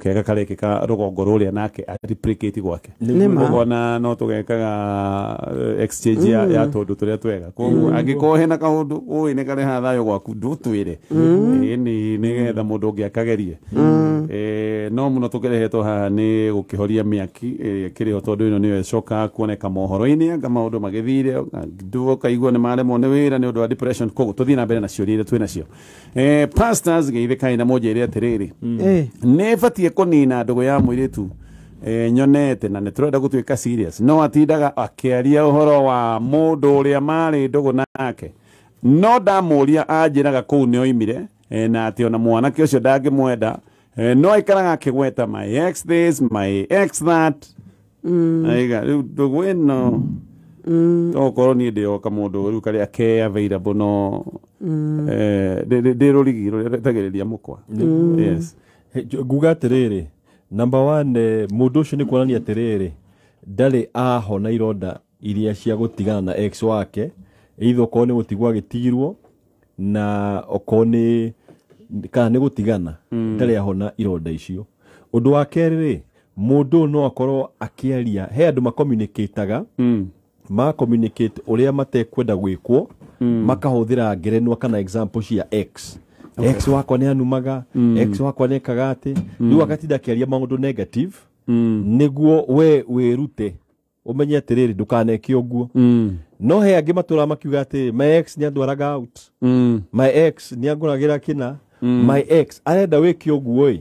kega karekĩka rũgongo rũrĩa nake areplicate gwake. Nĩma. Ũguo ona no tũgekaga exchange ya tũndũ tũrĩa twega. Koguo angĩkorwo hena kaũndũ ũĩ nĩ karehaga thayũ gwaku, ndũtwĩre ĩni nĩgetha mũndũ ũngĩ akagerie. No mũno tũkĩrehetwo haha nĩ gũkĩhoria mĩaki ĩrĩa ĩkĩrĩ ho, tondũ ĩno nĩyo ĩcokaga kuoneka mohoro-inĩ, anga maũndũ magĩthire ndũ ũkaigua nĩ maremwo nĩ wĩra nĩ ũndũ wa depression. Koguo tũthiĩ na mbere na ciũria iria twĩ nacio. Pastors, geithĩkai na mũnjĩre atĩrĩrĩ, nĩ batiĩ kũnina ndũgũ ya mũirĩtu nyonete na nĩ tũrenda gũtuĩka serious, no atindaga akĩaria ũhoro wa mũndũ ũrĩa marĩ ndũgũ nake, no ndamũria anjĩraga kũu nĩ oimire, na atĩ ona mwanake ũcio ndangĩmwenda, no aikaraga akĩgweta my ex this, my ex that. Aiga rĩu ndũgũ ĩno tokorwo niĩ ndĩoka mũndũ rĩu karĩa ke available, no ndĩ rũrigi rũrĩa retagĩrĩria mũkwa, yes. Nguga atĩrĩrĩ, number one, mũndũ ũcio nĩ kuonania atĩrĩrĩ, ndarĩ ahona ironda iria cia gũtigana na ex wake, either okorwo nĩ gũtigwo agĩtigirwo na okorwo nĩ kana nĩ gũtigana, ndarĩ ahona ironda icio. Ũndũ wa kerĩ rĩ, mũndũ ũyũ no akorwo akĩaria, he andũ macommunicataga, ma communicate ũrĩa matekwenda gwĩkwo, makahũthĩra ngerenwa kana example cia ex. Ex wakwa nĩ anumaga, ex wakwa nĩ ekaga atĩ, rĩu agatinda akĩaria maũndũ negative nĩguo we wĩrute ũmenye atĩrĩrĩ, ndũkaneke ũguo. No he angĩ matũraga makiuga atĩ my ex nĩ andwaraga out, my ex nĩ angũragĩra kĩna, my ex arenda wĩke ũguo ĩ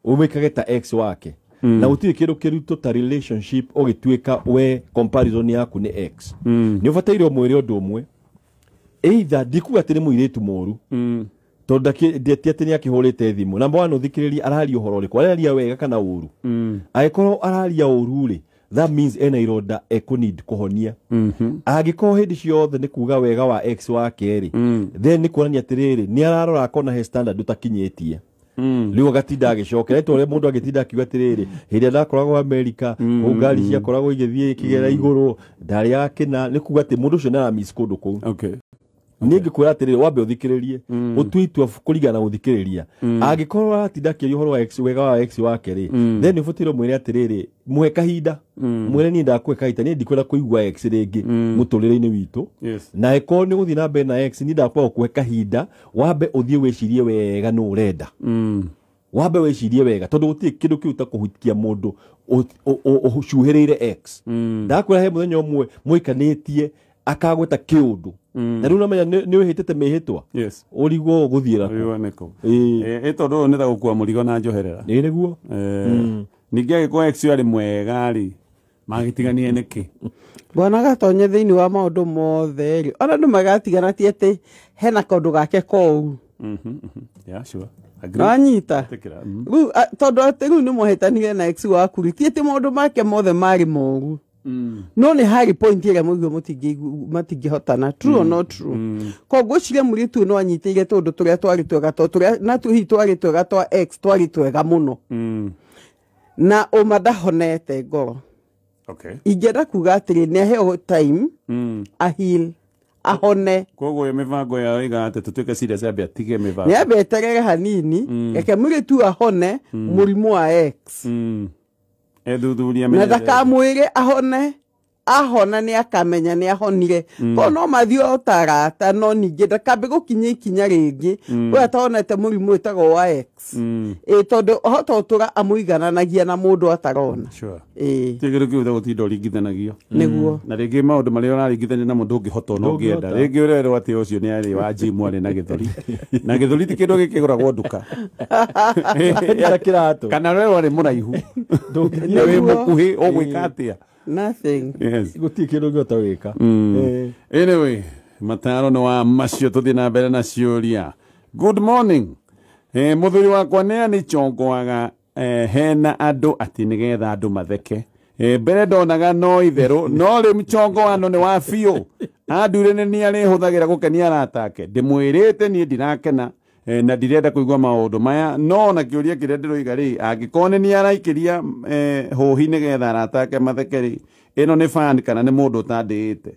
ũmĩkage ta ex wake. Na gũtirĩ kĩndũ kĩritũ ta relationship ũgĩtuĩka we comparison yaku nĩ ex. Nĩ ũbataire ũmwĩre ũndũ ũmwe, either ndikuga atĩ nĩ mũirĩtu mũru, tondũ ti atĩ nĩ akĩhũrĩte thimũ. Namba one, ũthikĩrĩrie araria ũhoro ũrĩkũ, araria wega kana ũru. Angĩkorwo araria ũru rĩ, that means ena ironda ekũneed kũhonia. Angĩkorwo hĩndĩ ciothe nĩ kuga wega wa ex wake rĩ, then nĩ kuonania atĩrĩrĩ, nĩ ararora akona he standard ũtakinyĩtie, rĩu agatinda agĩcokera nĩ ta ũrĩa mũndũ agĩtinda akiuga atĩrĩrĩ, hĩndĩ ĩrĩa ndakoragwo Amerika kũu ngari ciakoragwo igĩthiĩ ikĩgera igũrũ, ndarĩaga kĩna, nĩ kuga atĩ mũndũ ũcio nĩ aramiss kũndũ kũu. Niĩ ngĩkwĩra atĩrĩrĩ, wambe ũthikĩrĩrie, ũtue itua kũringana na gũthikĩrĩria. Angĩkorwo aratinda akĩaria ũhoro wa ex, wega wa ex wake rĩ, then ũbataire ũmwĩre atĩrĩrĩ, mũhe kahinda, mwĩre niĩ ndakũhe kahinda, niĩ ndikwenda kũigua ex rĩngĩ mũtũrĩre-inĩ witũ. Na ĩkorwo nĩ gũthiĩ na mbere na ex, niĩ ndakwaga gũkũhe kahinda wambe ũthiĩ wĩcirie wega nũ ũrenda. Wambe wĩcirie wega, tondũ gũtirĩ kĩndũ kĩu ta kũhutia mũndũ ũcuhĩrĩire ex. Ndakwĩra he mũthenya ũmwe mũikanĩtie akagweta kĩũndũ na rĩu namenya nĩ wĩhĩtĩte mĩhĩtwa. Ũrigwo ũgũthiĩra kũ. Ũyũ nĩkũ? Ĩĩ. Ĩ tondũ ũyũ nĩ ta gũkua mũrigo na njoherera. Ĩĩ nĩguo. Ningĩ angĩkorwo ex ũyũ arĩ mwega rĩ, magĩtiganie nĩkĩ? Bwana Gatonye, thĩinĩ wa maũndũ mothe rĩ, ona andũ magatigana ti atĩ hena kaũndũ gake koru. Yeah, sure. Agree. Nĩwanyita? Ĩtĩkĩra. Rĩu tondũ atĩ rĩu nĩ mũhĩtanire na ex waku rĩ, ti atĩ maũndũ make mothe marĩ moru, no nĩ harĩ point ĩrĩa mũigua matingĩhotana, true or not true. Koguo ngwĩciria mũirĩtu ũyũ no anyitĩire tũndũ tũrĩa twarĩ twega, tondũ tũrĩa natuo hihi twarĩ twega twa ex twarĩ twega mũno, na ũma ndahonete ngoro. Ingĩenda kuga atĩrĩ, nĩ aheo time aheal, ahone. Koguo ĩyo mĩbango yao ĩga atĩ tũtuĩke serious, ambe atige mĩbango. Nĩ ambe eterere hanini, reke mũirĩtu ahone mũrimũ wa ex. Ethuthuria na amenye. Ndakamwĩre ahone, ahona nĩ akamenya nĩ ahonire. Koguo no mathiĩ o ta arata, no ningĩ ndakambe gũkinya ikinya rĩngĩ ũyũ atonete mũrimũ wĩtagwo wa ex. Ĩ tondũ ahota gũtũra amũigananagia na mũndũ atarona. Ĩ. Ti kĩndũ kĩu ta gũtinda ũringithanagio. Nĩguo. Na rĩngĩ maũndũ marĩa ũraringithania namo ndũngĩhota ona ũngĩenda. Ndũngĩhota. Rĩngĩ ũrerwo atĩ ũcio nĩ arĩ wa gym, arĩ na gĩthũri, na gĩthũri ti kĩndũ gĩkĩgũragwo nduka. Ta kĩratũ. Kana ũrerwo arĩ mũraihu Ndũngĩthiĩ. na wĩ Nĩguo. mũkuhĩ, ũgwĩka atĩa? Nothing. Yes. Gũtirĩ kĩndũ ũngĩhota gwĩka. Anyway, mataro nĩ wa macio, tũthiĩ na mbere na ciũria. Good morning. Mũthuri wakwa nĩ anichongoaga hena andũ atĩ nĩgetha andũ matheke. Mbere ndonaga no itherũ, no rĩu mchongoano nĩ wa biũ. Andure nĩ niĩ arĩhũthagĩra gũkenia arata ake. Ndĩmwĩrĩte niĩ ndirakena, na ndirenda kũigua maũndũ maya, no na kĩũria kĩrĩa ndĩroiga rĩ, angĩkorwo nĩ niĩ araikĩria hũhi nĩgetha arata ake matheke rĩ, ĩno nĩ fan kana nĩ mũndũ ũtandĩĩte?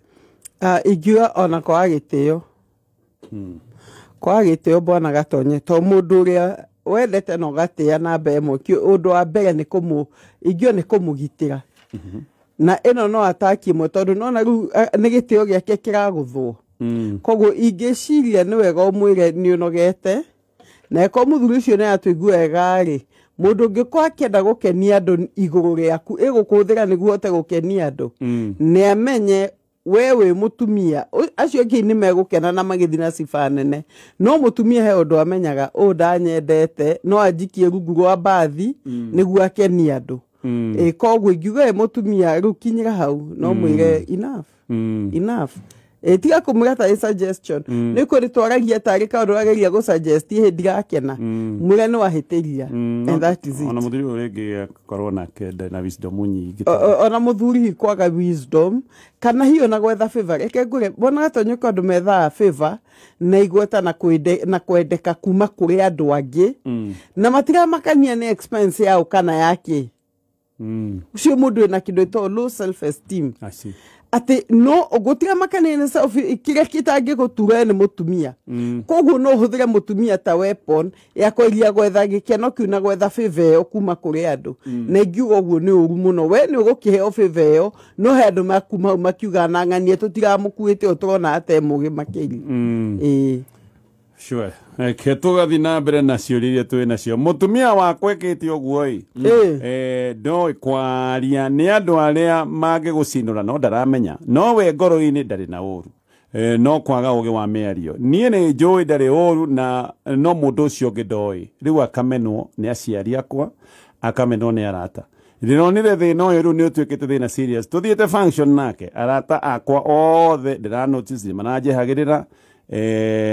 Ah, ingiuga ona kwaga gĩtĩo, kwaga gĩtĩo, bwana Gatonye, to mũndũ ũrĩa Wendete na ũgatĩĩa namba ĩmwe. Ũndũ wa mbere nĩ kũmũ ingĩo nĩ kũmũgitĩra na ĩno no ataki ĩmwe, tondũ nona rĩu nĩ gĩtĩo gĩake kĩragũthwo. Koguo ingĩciria nĩ wega ũmwĩre nĩ ũnogete, na ĩkorwo mũthuri ũcio nĩ atũigua wega rĩ, mũndũ ũngĩkorwo akĩenda gũkenia andũ igũrũ rĩaku, ĩgũkũhũthĩra nĩguo ũhote gũkenia andũ, nĩ amenye we wĩ mũtumia. Acio angĩ nĩ megũkena na magĩthiĩ na ciba nene, no mũtumia he ũndũ amenyaga, ũũ ndanyendete, no anjikie rungu rwa mbathi nĩguo akenie andũ. Ĩ koguo ingiuga ĩ mũtumia rĩu kinyĩra hau, no mwĩre enough, enough. Ĩ tiga kũmwĩra tarĩ suggestion, nĩ kũrĩ twaragia tarĩ kaũndũ ageria gũ suggest, ĩ ndirakena, mwĩre nĩ wahĩtĩria, and that is it. Ona mũthuri ũyũ rĩngĩ akorwo nake ndarĩ na wisdom nyingĩ. Ona mũthuri hihi kwaga wisdom, kana hihi ona gwetha favor. Reke ngwĩre, bona gatonyoka andũ methaga favor na igweta na na kwendeka kuma kũrĩ andũ angĩ, na matiramakania nĩ expense yao kana yake. Ũcio mũndũ wĩna kĩndũ ĩtagwo low self esteem. I see. Atĩ no gũtiramakania nĩ self, kĩrĩa kĩtangĩgũtura nĩ mũtumia. Koguo no ũhũthĩre mũtumia ta weapon ya kweria gwetha gĩkeno kĩu na gwetha favor ĩyo kuma kũrĩ andũ. Na ingiuga ũguo nĩ ũru mũno. We nĩ ũgũkĩheo favor ĩyo, no he andũ makuma hau makiuga na ng'anie tũtiramũkuĩte, ũyũ tũrona ate mũgĩ makĩria. Ĩĩ. Sure. Reke tũgathiĩ na mbere na ciũria iria twĩ nacio. Mũtumia wakwa ĩkĩte ũguo ĩ, ndoĩ kwaria nĩ andũ arĩa mangĩgũcinũra, no ndaramenya, no we ngoro-inĩ ndarĩ na ũru, no kwaga ũgĩ wa mĩario. Niĩ nĩ njũĩ ndarĩ ũru, na no mũndũ ũcio ũngĩ ndoĩ. Rĩu akamenwo nĩ aciari akwa, akamenwo nĩ arata. Ndĩronire thĩna ũyũ rĩu nĩ ũtuĩkĩte thĩna serious. Tũthiĩte function nake, arata akwa othe ndĩra notice nĩ maranjehagĩrĩra.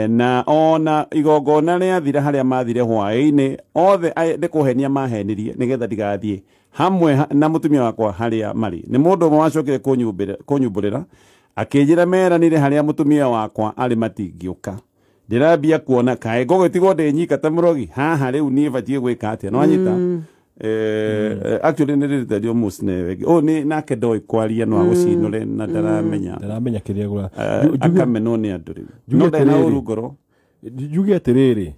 Na ona igongona rĩathira harĩa mathire hwaĩ-inĩ, othe nĩ kũhenia mahenirie nĩgetha ndigathiĩ hamwe na mũtumia wakwa harĩa marĩ. Nĩ mũndũ ũmwe wacokire kũnyumbũrĩra akĩnjĩra meranire harĩa mũtumia wakwa arĩ matingĩũka. Ndĩrambia kuona kaĩ ngũgĩtigwo ndĩ nyika ta mũrogi haha, rĩu niĩ batiĩ gwĩka atĩa? No anyita. Actually nĩ rĩrĩ almost nĩ ũyũ nĩ nake ndoĩ kwaria, no agũcinũre na ndaramenya. Ndaramenya kĩrĩa gũra. Akamenwo nĩ andũ rĩu, Njuge no ndarĩ na atĩrĩrĩ. ũru ngoro. Njuge atĩrĩrĩ,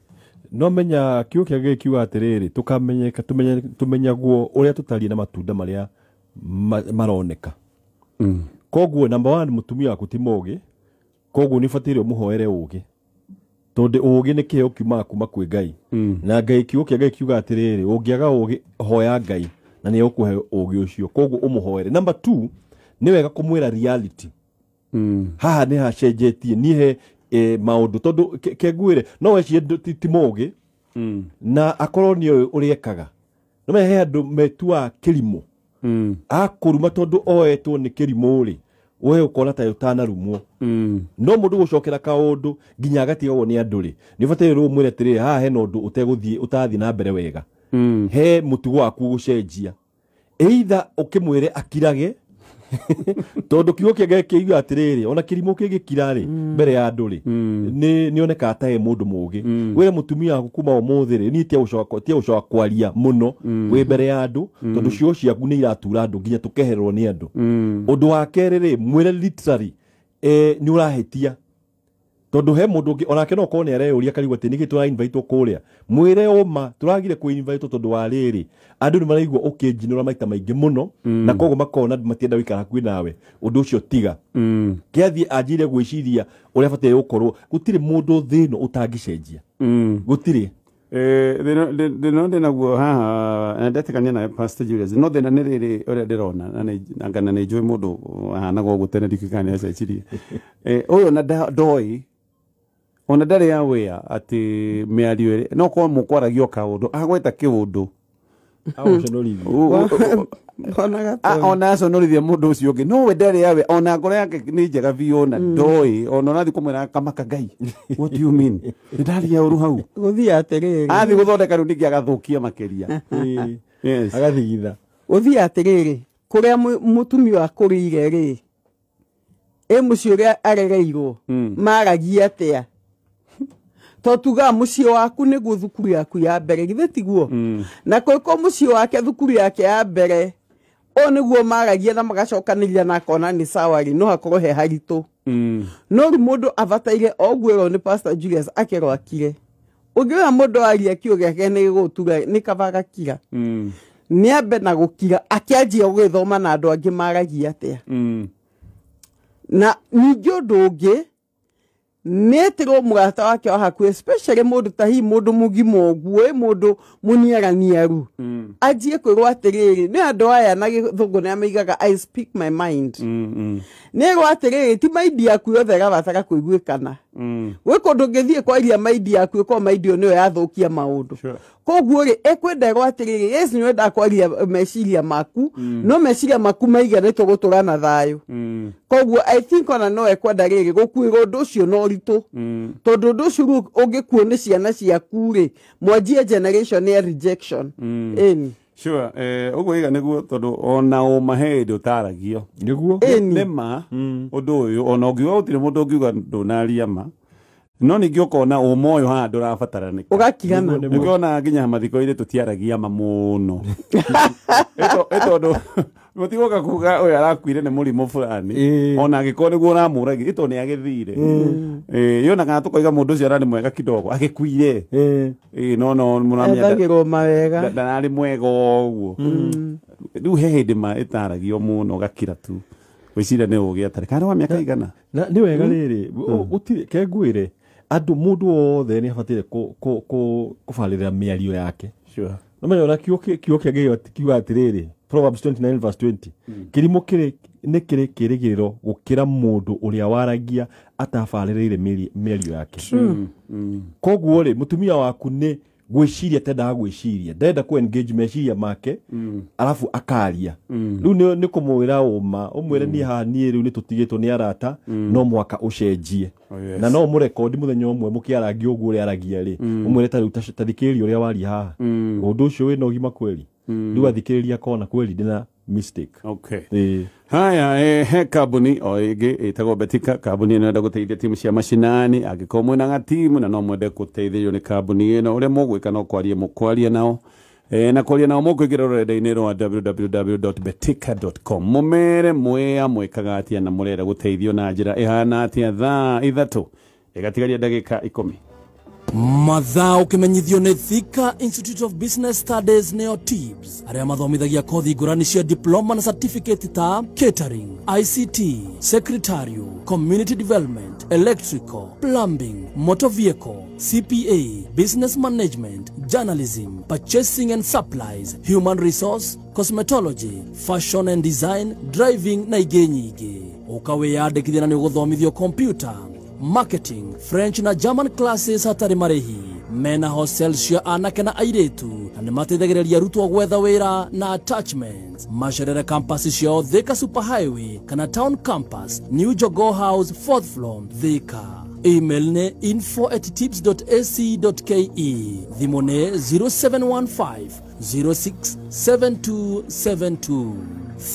no menya kiugo kĩa Ngai kiuga atĩrĩrĩ, tũkamenyeka tũmenyagwo ũrĩa tũtariĩ na matunda marĩa maroneka. Koguo number one, mũtumia waku ti mũgĩ, koguo nĩ ũbataire ũmũhoere ũgĩ, tondũ ũgĩ nĩ kĩheo kiumaga kuma kwĩ Ngai. Na Ngai, kiugo kĩa Ngai kiuga atĩrĩrĩ, ũngĩaga ũgĩ hoya Ngai na nĩ egũkũhe ũgĩ ũcio. Koguo ũmũhoere. Number two, nĩ wega kũmwĩra reality. Haha nĩ hacenjetie, niĩ he maũndũ tondũ kengwĩre no wecirie ti mũgĩ, na akorwo nĩ oĩ ũrĩa ekaga. No he andũ metuaga kĩrimũ, akũruma tondũ oetwo nĩ kĩrimũ rĩ, we ũkona ta ũtanarumwo. No mũndũ gũcokera kaũndũ nginya agatigagwo nĩ andũ rĩ, nĩ ũbataire rĩu ũmwĩre atĩrĩrĩ, haha hena ũndũ ũtegũthiĩ, ũtathiĩ na mbere wega, he mũtugo waku gũcenjia. Either ũkĩmwĩre akirage, tondũ kiugo kĩa Ngai kĩuga atĩrĩrĩ, ona kĩrimũ kĩngĩkira rĩ mbere ya andũ rĩ, nĩ onekaga ta e mũndũ mũgĩ. Wĩre mũtumia waku kuma ũmũthĩ rĩ, niĩ tia gũcoka kwaria mũno wĩ mbere ya andũ, tondũ ciugo ciaku nĩ iratura andũ nginya tũkehererwo nĩ andũ. Ũndũ wa kerĩ rĩ, mwĩre literally nĩ ũrahĩtia, tondũ he mũndũ ũngĩ onake no korwo nĩ areyũria karigwo atĩ nĩkĩ tũra invite kũrĩa. Mwĩre ũma tũragire kũ invite tondũ wa rĩrĩ, andũ nĩ maraigua ũkĩnjinũra maita maingĩ mũno, na koguo makona matienda gũikara hakuhĩ nawe. Ũndũ ũcio tiga. Kĩathiĩ anjire gwĩciria ũrĩa bataire gũkorwo. Gũtirĩ mũndũ thĩ ĩno ũtangĩcenjia, gũtirĩ. Thĩna ndĩ naguo haha na ndetĩkania nawe, Pastor Julius, no thĩna nĩ rĩrĩ ũrĩa ndĩrona, na anga na nĩ njũĩ mũndũ ahanaga ũguo tene, ndikĩũĩ kana nĩ acencirie. Ũyũ ona ndoĩ, ona ndarĩ aware atĩ mĩario ĩrĩ no korwo mũkwaragia o kaũndũ agweta kĩũndũ. Agũconorithia. Ona Ona aconorithia mũndũ ũcio ũngĩ, no we ndarĩ aware. Ona ngoro yake nĩ njega biũ, ona ndoĩ, ona ũrathiĩ kũmwĩra akamaka, "Ngai, what do you mean? Nĩ ndaria ũru hau?" Gũthiĩ atĩrĩrĩ. Athiĩ gũthondeka rĩu ningĩ agathũkia makĩria. Yes. Agathigitha. Gũthiĩ atĩrĩrĩ, kũrĩa mũtumia akũrĩire rĩ, ĩ mũciĩ ũrĩa arereirwo, maragia atĩa? To tugaga mũciĩ waku nĩguo thukuru yaku ya mbere, githĩ tiguo? Na kũĩko mũciĩ wake thukuru yake ya mbere ũũ nĩguo maragia na magacokanĩria na akona nĩ sawa rĩ, no hakorwo he haritũ. No rĩu mũndũ abataire o ũguo ĩrwo nĩ Pastor Julius, akerwo akire. Ũngĩona mũndũ aria kiugo gĩake nĩ gĩgũtura nĩ kaba gakira. Nĩ ambe na gũkira akĩanjia gũgĩthoma na andũ angĩ maragia atĩa. Na ningĩ ũndũ ũngĩ nĩ etĩrwo mũrata wake wa hakuhĩ, especially mũndũ ta hihi mũndũ mũgima ũguo, ĩ mũndũ mũniaraniaru, anjie kwĩrwo atĩrĩrĩ, nĩ andũ aya na gĩthũngũ nĩ amaigaga "I speak my mind". Nĩ erwo atĩrĩrĩ, ti mind yaku yothe ĩrabatara kũiguĩkana. Gwĩ kũndũ ũngĩthiĩ kwaria mind yaku ĩkorwo mind ĩyo nĩyo yathũkia maũndũ. Koguo rĩ, ekwenda erwo atĩrĩrĩ, yes, nĩ wendaga kwaria meciria maku, no meciria maku maigana tũgũtũra na thayũ. Koguo I think ona no ekwenda rĩrĩ gũkuĩra ũndũ ũcio na ũritũ, tondũ ũndũ ũcio rĩu ũngĩkuo nĩ ciana ciaku rĩ, mwanjie generation ya rejection. Ĩni. Sure, ũguo iga nĩguo, tondũ ona ũma he hĩndĩ ũtaragio. Nĩguo. Ĩni. Nĩ ma ũndũ ũyũ ona ũngiuga gũtirĩ mũndũ ũngiuga ndũnaria ma, no ningĩ ũkona ũma ũyũ haha ndũrabataranĩka. Ũgakirana. Nĩkĩona nginya mathiko-inĩ tũtiaragia ma mũno. Ĩ tondũ mũtigoka kuga ũyũ arakuire nĩ mũrimũ fulani, ona angĩkorwo nĩguo ũramũragia, ĩ tondũ nĩ agĩthire. Yona kana tũkoiga mũndũ ũcio ararĩ mwega kidogo agĩkuire. No mũramenya ethagĩrwo mawega. Ndararĩ mwega ũguo. Rĩu he hĩndĩ ma ĩtaragio mũno gakira tu gwĩciria nĩ ũgĩ atarĩ kana wa mĩaka igana. Na nĩ wega rĩrĩ, gũtirĩ ke ngwĩre andũ, mũndũ wothe nĩ abataire kũbarĩrĩra mĩario yake. No menya ona kiugo kĩa Ngai kiuga atĩrĩrĩ, Proverbs 29 verse 20, kĩrimũ kĩrĩ nĩ kĩrĩ kĩrĩgĩrĩro gũkĩra mũndũ ũrĩa waragia atabarĩrĩire mĩario yake. Koguo rĩ, mũtumia waku nĩ gwĩciria tendaga gwĩciria, ndenda ku engage meciria make, arabu akaria. Rĩu nĩ kũmwĩra ũma, ũmwĩre niĩ haha niĩ rĩu nĩ tũtigĩtwo nĩ arata, no mwaka ũcenjie. Oh, yes. Na no mũrekondi mũthenya ũmwe mũkĩarangia ũguo ũrĩa aragia rĩ, ũmwĩre ta rĩu ta thikĩrĩria ũrĩa waria haha, ũndũ ũcio wĩna ũgima kweli? Rĩu athikĩrĩria akona kweli ndĩna mistake. Okay. Ĩĩ. Haya, he kambuni o ĩngĩ ĩtagwo Betika. Kambuni ĩno ĩrenda gũteithia timu cia macinani. Angĩkorwo mwĩna gatimu na no mwende gũteithĩrĩrio nĩ kambuni ĩno, ũrĩa mũgwĩka no kwaria mũkwaria nao, na kwaria nao mũkũingĩra rũrenda-inĩ rwa www.betika.com, mũmere mwĩa mwĩkaga atĩa na mũrenda gũteithio na njĩra ĩhana atĩa. Thaa 3 ĩgatigaria ndagĩka 10. Mathaa ũkĩmenyithio nĩ Thika Institute of Business Studies, nĩyo TIBS, arĩa mathomithagia kothi ngũrani cia diploma na certificate ta catering, ICT, secretarial, community development, electrical, plumbing, motor vehicle, CPA, business management, journalism, purchasing and supplies, human resource, cosmetology, fashion and design, driving na ingĩ nyingĩ. Ũka wĩyandĩkithia na nĩ ũgũthomithio computer, marketing, French na German classes hatarĩ marĩhi. Mena hostel cia anake na airĩtu na nĩ mateithagĩrĩria arutwo gwetha wĩra na attachments. Macerere campus ciao Thika Super Highway kana Town Campus, New Jogoo House, fourth floor, Thika. Email nĩ info@tibs.ac.ke, thimũ nĩ 0715 067272.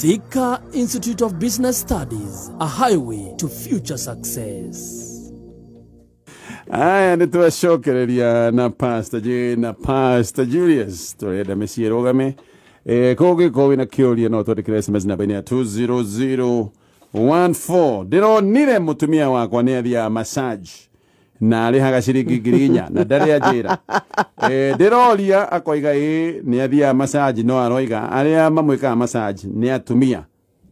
Thika Institute of Business Studies, a highway to future success. Aya, nä twacokereria na Pastor J na Pastor Julius. Tũrenda mĩciĩ rũgame. Kũngĩkorwo wĩna kĩũria no twandĩkĩre SMS namba-inĩ ya 20014. Ndĩronire mũtumia wakwa nĩ athiaga massage na arĩhaga ciringi 4,000 na ndarĩ anjĩra. Ndĩroria akoiga ĩ nĩ athiaga massage, no aroiga arĩa mamwĩkaga massage nĩ atumia.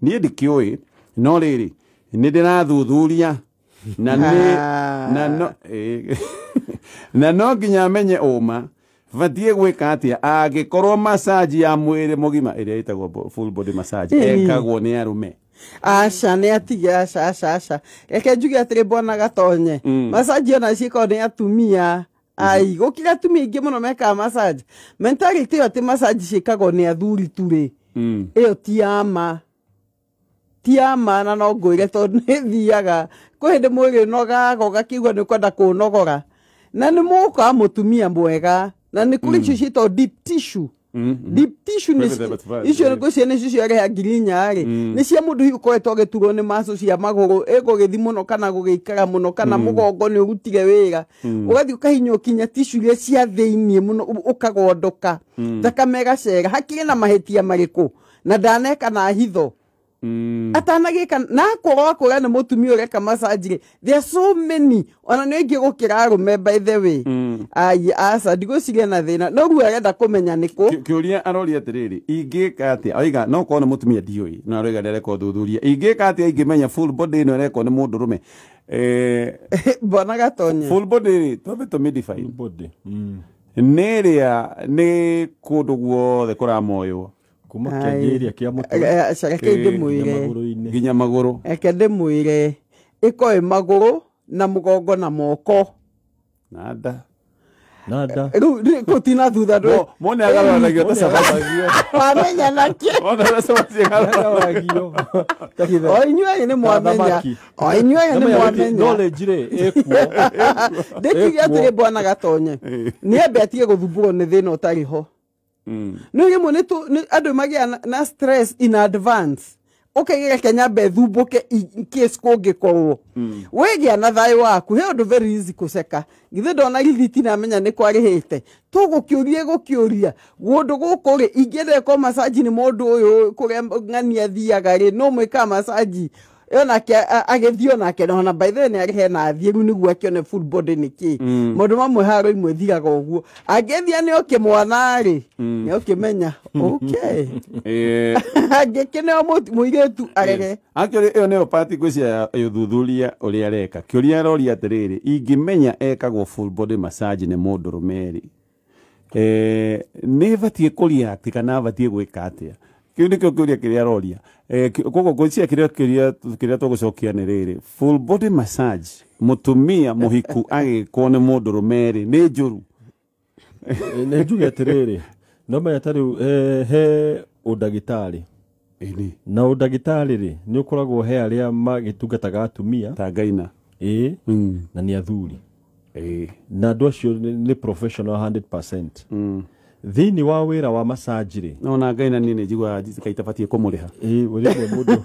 Niĩ ndikĩũĩ, no rĩrĩ nĩ ndĩrathuthuria na nĩ na no nginya menye ũma batiĩ gwĩka atĩa angĩkorwo massage ya mwĩrĩ mũgima ĩrĩa ĩtagwo full body massage ĩkagwo nĩ arũme. Aca, nĩ atige, aca, aca, aca, reke njuge atĩrĩ, bwana Gatonye, massage ona ciĩkagwo nĩ atumia. Ai, gũkĩra atumia aingĩ mũno mekaga massage. Mentality ĩyo atĩ massage ciĩkagwo nĩ athuri tu rĩ, ĩyo ti ya ma, ti ya ma. Na no ngwĩre, tondũ nĩ thiaga kwĩ hĩndĩ mwĩrĩ ũnogaga ũgakĩigua nĩ ũkwenda kũũnogora na nĩ mũgũkora mũtumia mwega, na nĩ kũrĩ icio ciĩtagwo deep tissue. Deep tissue nĩ icio ngwĩciria nĩcio ciarĩha 4,000 rĩ, nĩ cia mũndũ hihi ũkoretwo agĩturwo nĩ maco cia magũrũ, ĩgũgĩthi mũno kana gũgĩikara mũno kana mũgongo nĩ ũrutire wĩra, ũgathiĩ ũkahinywo kinya tissue iria cia thĩiniĩ mũno, ũkagondoka, thakame ĩgacera. Hakĩrĩ na mahĩtia marĩkũ na ndaneka na hitho? Atanagĩka na akorwo akũra nĩ mũtumia ũreka massage rĩ, there are so many ona nĩ aingĩ gũkĩra arũme, by the way. Ai, aca, ndigwĩciria na thĩna, no rĩu arenda kũmenya nĩ kũ. Kĩũria aroria atĩrĩrĩ, ingĩka atĩa? Oiga no korwo nĩ mũtumia ndiũĩ, no aroiga nĩ ũthuthuria. Ingĩka atĩa ingĩmenya full body ĩno ĩrekwo nĩ mũndũrũme? Mbona Gatonye. Full body rĩ, twambe tũmĩdefine. Body. Nĩ ĩrĩa nĩ kũndũ guothe kũramoywo? Kuma kĩanjĩrĩria kĩa mũtwe Aca, reke ndĩmwĩre. nginya magũrũ-inĩ. Nginya magũrũ. Reke ndĩmwĩre, ĩko ĩ magũrũ na mũgongo na moko. Na nda. Na nda. Rĩu kũu ti na thutha ndũ. Mone agarũranagio ta cabaci. Wamenya nakĩ? Mone ta cabaci agarũranagio. Agarũragio. O inyuĩ nĩ mwamenya. Thamaki. O inyuĩ nĩ mwamenya. Knowledge rĩ ĩkuo. Ndĩkiuge atĩrĩ, bwana Gatonye, nĩ ambe atige gũthumbũrwo nĩ thĩna ũtarĩ ho. Nĩ rĩmwe nĩ andũ magĩa na stress in advance, ũkaigĩra kenya mbe thumbũke in case kũngĩkorwo wĩgĩa na thayũ waku. He ũndũ very easy kũceka, githĩ ndona rithiti na amenya nĩ kwarĩhĩte, tũgũkĩũria gũkĩũria gũndũ gũkũ rĩ, ingĩenda ko massage nĩ mũndũ ũyũ kũrĩa ng'ania athiaga rĩ, no mwĩkaga massage onake agĩthiĩ onake na by the way nĩ arĩhe na athiĩ rĩu nĩguo akĩone full body nĩ kĩ. Maũndũ mamwe haro imwe thiraga ũguo, angĩthia nĩ ũkĩmwana rĩ, nĩ ũkĩmenya okay. Angĩkĩneo mũirĩtu arege. Actually ĩyo nĩyo part ngwĩciria ya ũthuthuria ũrĩa areka. Kĩũria aroria atĩrĩrĩ, ingĩmenya ekagwo full body massage nĩ mũndũrũme rĩ, nĩ batiĩ kũreact kana batiĩ gwĩka atĩa? Kĩu nĩkĩo kĩũria kĩrĩa aroria. Koguo ngwĩciria kĩrĩa tũgũcokia nĩ rĩrĩ, full body massage mũtumia mũhiku agĩkwo nĩ mũndũrũme rĩ, nĩ njũru? Nĩ njuge atĩrĩrĩ, no menya ta rĩu he ũndagĩtarĩ. Ĩni. Na ũndagĩtarĩ rĩ, nĩ ũkoragwo he arĩa magĩtungataga atumia. Ta ngaina. Ĩĩ, na nĩ athuri. Na andũ acio nĩ professional 100% thĩinĩ wa wĩra wa massage rĩ. No na ngaina niĩ nĩ njiguaga kaita batiĩ kũmũrĩha. Ĩĩ, rĩmwe mũndũ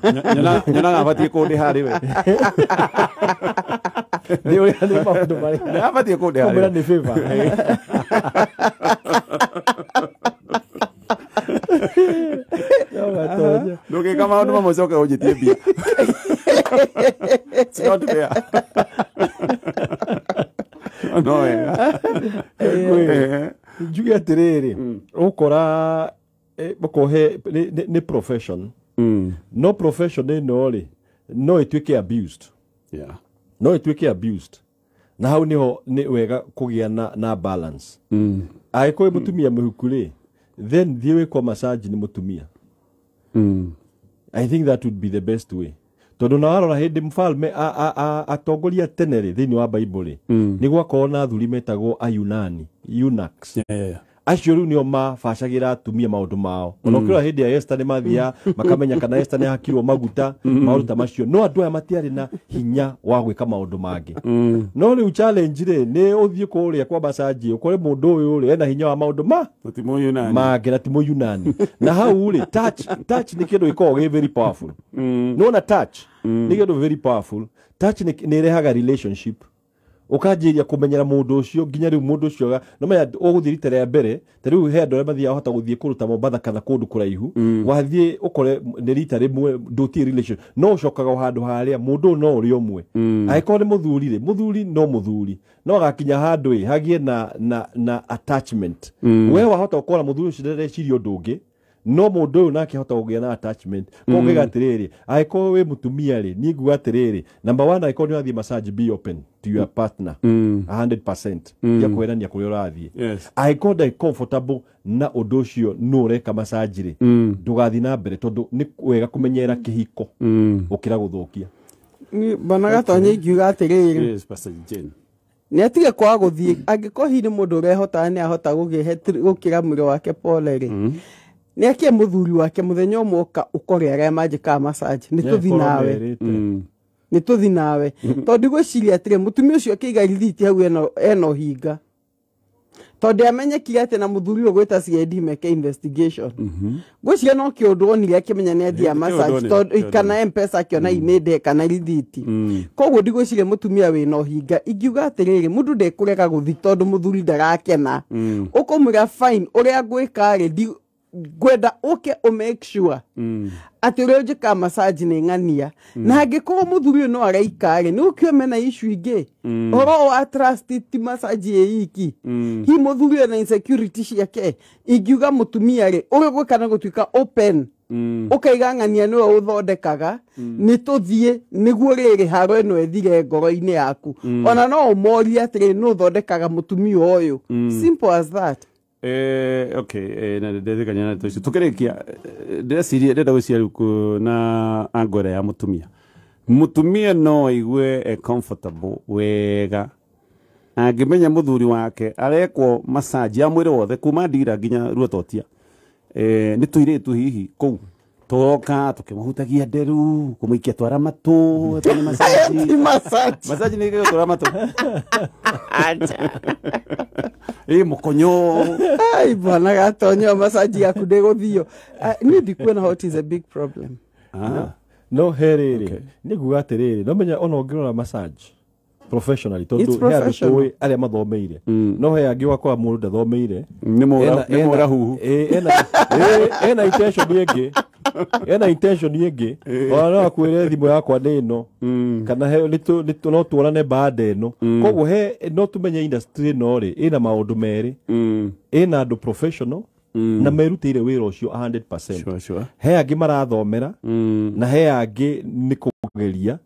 Nyonaga batiĩ kũndĩha rĩ we. Nĩ ũrĩa nĩ maũndũ marĩa Nĩ abatiĩ kũndĩha kũmwĩra rĩ. Nĩ favor. No Gatonye. Ndũngĩka maũndũ mamwe ũcoke ũnjĩtie mbia. It's not fair. No wega. Njuge atĩrĩrĩ, ũkora ũkohe nĩ profession, no profession ĩno rĩ, no ĩtuĩke abused. No ĩtuĩke abused, na hau nĩho nĩ wega kũgĩa na balance. Angĩkorwo wĩ mũtumia mũhuku rĩ, then thiĩ wĩkwo massage nĩ mũtumia. I think that would be the best way, tondũ na warora hĩndĩ mfalme atongoria tene rĩ, thĩinĩ wa Bible rĩ, nĩ gwakorwo na athuri metagwo Ayunani, eunuchs. Acio rĩu nĩo mabacagĩra atumia maũndũ mao. Ona ũkĩrora hĩndĩ ya Esther, nĩ mathiaga makamenya kana Esther nĩ ahakirwo maguta, maũndũ ta macio. No andũ aya matiarĩ na hinya wa gwĩka maũndũ mangĩ. No rĩu challenge rĩ, nĩ ũthiĩ kũrĩa kwa massage ũkore mũndũ ũyũ rĩ, ena hinya wa maũndũ ma Ti mũyunani. Mangĩ na ti mũyunani. Na hau rĩ, touch nĩ kĩndũ gĩkoragwo gĩ very powerful. Nĩwona touch nĩ kĩndũ very powerful. Touch nĩ ĩrehaga relationship, ũkanjĩria kũmenyera mũndũ ũcio nginya rĩu mũndũ ũcio no menya ũgũthiĩ rita rĩa mbere. Ta rĩu he andũ arĩa mathiaga hota gũthiĩ kũndũ ta Mombatha kana kũndũ kũraihu, wathiĩ ũkore nĩ rita rĩmwe, ndũtirĩ relation, no ũcokaga o handũ harĩa mũndũ ũyũ no ũrĩa ũmwe. Angĩkorwo nĩ mũthuri rĩ, mũthuri no mũthuri, no agakinya handũ ĩ hagĩe na attachment. We wahota gũkora mũthuri ũcio ndareciria ũndũ ũngĩ, no mũndũ ũyũ nake ahota kũgĩa na attachment. Koguo ngaiga atĩrĩrĩ, angĩkorwo wĩ mũtumia rĩ, niĩ nguga atĩrĩrĩ, number one, angĩkorwo nĩ ũrathiĩ massage, be open to your partner 100%, tia kwĩrania kũrĩa ũrathiĩ. Angĩkorwo ndarĩ comfortable na ũndũ ũcio nũ ũreka massage rĩ, ndũgathiĩ na mbere, tondũ nĩ wega kũmenyera kĩhiko gũkĩra gũthũkia. Bwana Gatonye, ingiuga atĩrĩrĩ, Yes, Pastor Jane. Nĩ atige kwaga gũthiĩ. Angĩkorwo hihi nĩ mũndũ ũrehota, nĩ ahota gũkĩra mwĩrĩ wake pole rĩ, nĩ akie mũthuri wake mũthenya ũmwe ũka ũkore arĩa manjĩkaga massage, nĩ tũthi nawe, nĩ tũthi nawe, tondũ ndigwĩciria atĩrĩ mũtumia ũcio akĩiga rithiti hau ena ũhinga, tondũ amenyekire atĩ na mũthuri ũyũ gwĩta CID meke investigation. Ngwĩciria no kĩũndũ onire akĩmenya nĩ athiaga Kĩũndũ massage onire, tondũ kĩũndũ. Kana Mpesa akĩona imĩndĩ kana rithiti. Koguo ndigwĩciria mũtumia wĩna ũhinga. Ingiuga atĩrĩrĩ, mũndũ ndekũrega gũthi tondũ mũthuri ndarakena, ũkũmwĩra fine, ũrĩa ngwĩka rĩ, Ngwenda ũke ũ make sure atĩ ũrĩa ũnjĩkaga massage nĩ ng'ania, na angĩkorwo mũthuri ũyũ no areika rĩ, nĩ gũkiuga mena issue ingĩ. Ũhoro wa trust ti massage ĩ iki, hi mũthuri ũyũ na insecurity ciake. Ingiuga mũtumia rĩ, ũrĩa ũgwĩka nĩ gũtuĩka open, ũkaiga ng'ania nĩwe ũthondekaga, nĩ tũthiĩ nĩguo rĩrĩ haro ĩno ĩthire ngoro-inĩ yaku. Ona no ũmorie atĩrĩ, nũ ũthondekaga mũtumia ũyũ? Simple as that. Okay, na ndethikania na tũcio tukĩrĩkia, ndĩreciria ndĩrenda gwĩciria rĩu na angle ĩrĩa ya mũtumia. Mũtumia no aigue e comfortable wega angĩmenya mũthuri wake arekwo massage ya mwĩrĩ wothe kuma ndira nginya ruototia, nĩ tũirĩtu hihi kũu tũroka tũkĩmũhutagia nderu, kũmũikia twara matũ, atĩ nĩ massage. Ti massage. Massage nĩ gũtwara matũ ĩ mũkonyo. Ai, bwana Gatonyo, massage yaku ndĩgũthio. Ah, niĩ ndikuona what is a big problem. Ah. No he rĩrĩ, nĩ nguga atĩrĩrĩ, no menya ona ũngĩrora massage professionally, It's tondũ he andũ professional. tũĩ arĩa mathomeire, no he angĩ ũgakora mũndũ ndathomeire. Nĩ nĩ mũra huhu. Ena intention ĩngĩ, ena intention ĩngĩ, ona no akwĩre thimũ yakwa nĩ ĩno, kana he no tuonane baada ĩno. Koguo he no tumenye industry ĩno rĩ, ĩna maũndũ merĩ, ĩna andũ professional na merutĩire wĩra ũcio 100%. Sure, sure. He angĩ marathomera, na he angĩ nĩ kũgeria,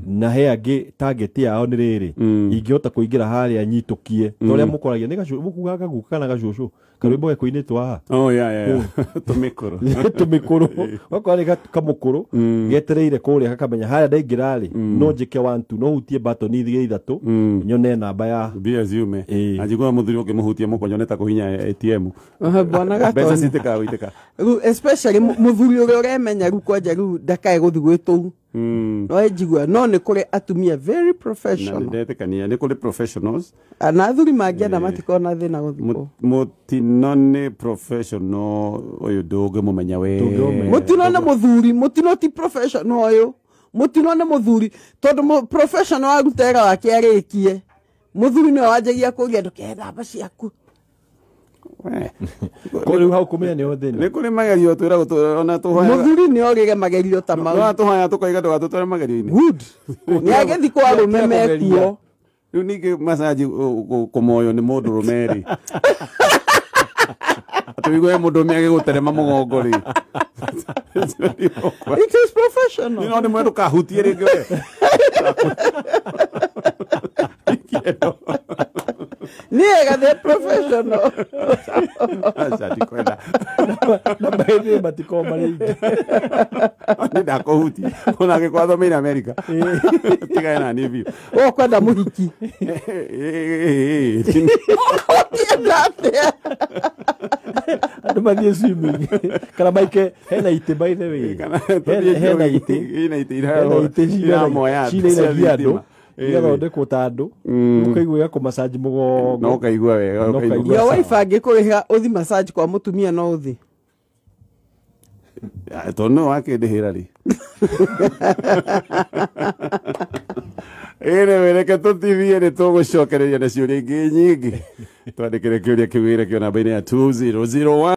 na he angĩ target yao nĩ rĩrĩ, ingĩhota kũingĩra harĩa nyitũkie ta ũrĩa mũkoragia nĩ mũkugaga kaguka kana gacũcũ karwĩmbo gekũinĩtwo haha. Oh, yeah. Tũmĩkũrũ. Tũmĩkũrũ, wakora nĩ kamũkũrũ getereire kũrĩa, gakamenya harĩa ndaingĩra rĩ, no njĩke one two, no hutie button igĩrĩ ithatũ, nyone namba ya mbia ciume. Ĩĩ. Anjigua mũthuri ũngĩmũhutia mũkonyo nĩ ta kũhinya ATM. Aha, bwana mbeca Gatonyo. citĩkaga gũitĩka. Rĩu especially mũthuri ũrĩa ũremenya rĩu kwanja rĩu ndakae gũthiĩ gwĩ tũu, no njigua no nĩ kũrĩ atumia very Na professional. Ndetĩkania nĩ kũrĩ professionals. Na athuri mangĩenda matikona thĩna gũthiĩ kũu. Mũtino nĩ professional ũyũ, ndũngĩmũmenya we. Ndũngĩmũmenya. Mũtino nĩ mũthuri, mũtino ti professional ũyũ, mũtino nĩ mũthuri, tondũ professional aruta wĩra wake arĩkie, mũthuri nĩwe wanjagia kũria ndũkehe namba ciaku. We. Ko rĩu hau kũmenya nĩho thĩna. Nĩ kũrĩ magerio twĩragwo ona tũhoyaga. Mũthuri nĩ orĩre magerio ta mau. No tũhoya tũkoiga ndũgatũtware magerio-inĩ. Good, nĩ agĩthiĩ kwa arũme mekuo. Rĩu ningĩ massage kũmoyo nĩ mũndũ rũme rĩ, atĩ wĩigue mũndũ ũme agĩgũterema mũgongo rĩ. It is professional. No nĩ mwe ndũkahutie rĩngĩ we. Nĩ ega, the professional. Aca, ndikwenda. Na maithĩ matikorwo marĩ aingĩ. Nĩ ndakũhutia ona angĩkorwo athomeire Amerika, tigane na niĩ biũ. Ũũ kwenda mũhiki ũngĩenda atĩa? Andũ mathiĩ swimming kana maike hena itĩ, by the way. Hena itĩ. Ina itĩ. Hena itĩ iramoya cinainagia andũ, igathondekwo ta andũ, ũkaigua igakũmacaji mũgongo. No ũkaigua wega. No ũkaigua. ũkaigua. Your wife angĩkũrĩha ũthi massage kwa mũtumia, no ũthi? Ah, tondũ nĩwe wakĩndĩhĩra rĩ. Anyway, reke tũtithie, nĩ tũgũcokereria na ciũria ingĩ nyingĩ. Twandĩkĩre kĩũria kĩu wĩre kĩo namba-inĩ ya 2001.